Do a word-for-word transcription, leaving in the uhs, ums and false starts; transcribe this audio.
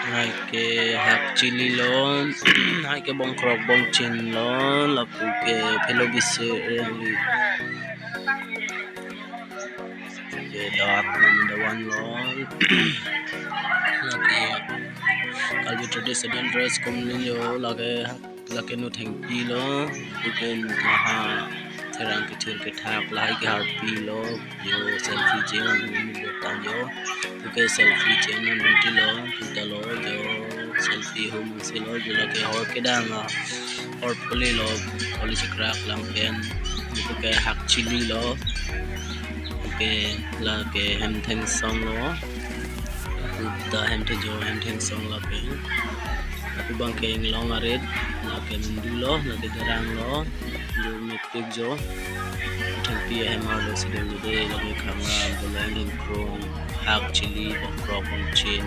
Hai ke hak chili lo, hai ke bongkrok bongchin lo, lapu ke phelo bisi rengli. Ke dar number one lo. Lake Karbi traditional dress komlin lo, lake hak, lake nu thengpi lo, lapu ke nu kaha therang kethir kethak lahai ke harpi lo, jo selfie cheng lo tang jo, lapu ke selfie cheng lo, tuta lo jo selfie hum si lo, jo lake hor kedang a, hor pholi lo, pholi chikrak lang pen, lapu ke hak chili lo, lapu ke lake hem thengsong lo, tuta hem the jo hem thengsong lake. Lapu abang ke inglong arit, lake mendu lo, lake derang lo, jo mepik jo. Thengpi ahem arlo si dolo de, lake khanga, bolong, ingkrung, hak chili, bongkrok bongchin,